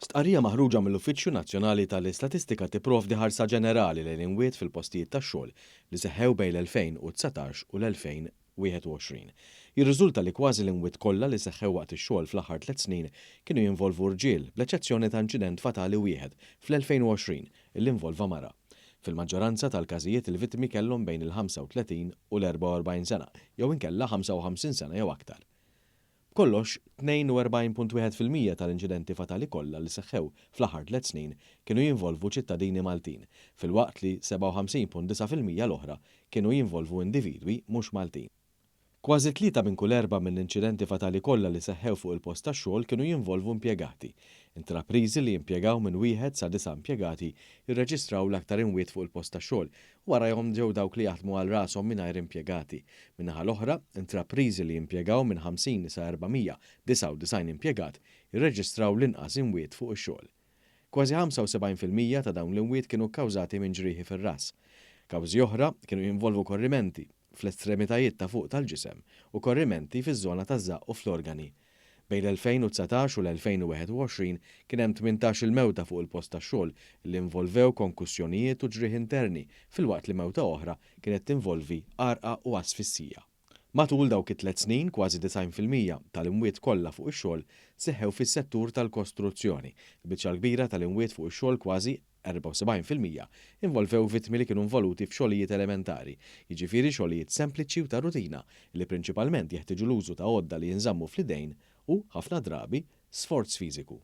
Stqarrija maħruġa mill-Uffiċċju Nazzjonali tal-Istatistika tipprovdi ħarsa ġenerali lejn imwiet fil-postijiet tax-xogħol li seħħew bejn l-2019 u l-2021. Jirriżulta li kważi l-imwiet kollha li seħħew waqt ix-xogħol fl-aħħar tliet snin kienu jinvolvu rġiel, bl-eċċezzjoni ta' inċident fatali wieħed fl-2020 illi involva mara. Fil-maġġoranza tal-każijiet il-vittmi kellhom bejn il-35 u l-44 sena jew inkella 55 sena jew aktar. B'kollox, 42.1% tal-inċidenti fatali kollha li seħħew fl-aħħar tliet snin kienu jinvolvu ċittadini Maltin, filwaqt li 57.9% l-oħra kienu jinvolvu individwi mhux Maltin. Kważi tlieta minn kull erbgħa mill-inċidenti fatali kollha li seħħew fuq il-post tax-xogħol kienu jinvolvu impjegati. Intrapriżi li jimpjegaw minn wieħed sa disa' impjegati rreġistraw l-aktar imwiet fuq il-post tax-xogħol, warajhom ġew dawk li jaħdmu għal rashom mingħajr impjegati. Min-naħa l-oħra, intrapriżi li jimpjegaw minn 50 sa 499 impjegat irreġistraw l-inqas imwiet fuq ix-xogħol. Kważi 75% ta' dawn l-imwiet kienu kkawżati minn ġrieħi fir-ras. Kawżi oħra kienu jinvolvu korrimenti fl-estremitajiet ta' fuq tal-ġisem u korrimenti fiż-żona taż-żaqq u fl-organi. Bejn l-2019 u l-2021 kien hemm 18-il mewta fuq il-post tax-xogħol li involvew konkussjonijiet u ġrieħi interni filwaqt li mewta oħra kienet tinvolvi għarqa u asfissija. Matul dawk it-tliet snin, kważi 90% tal-imwiet kollha fuq ix-xogħol seħħew fis-settur tal-kostruzzjoni. Il-biċċa l-kbira tal-imwiet fuq ix-xogħol, kważi 74%, involvew vittmi li kienu involuti f'xogħlijiet elementari, jiġifieri xogħlijiet sempliċi u ta' rutina li prinċipalment jeħtieġu l-użu ta' għodda li jinżammu fl-idejn u, ħafna drabi, sforz fiżiku.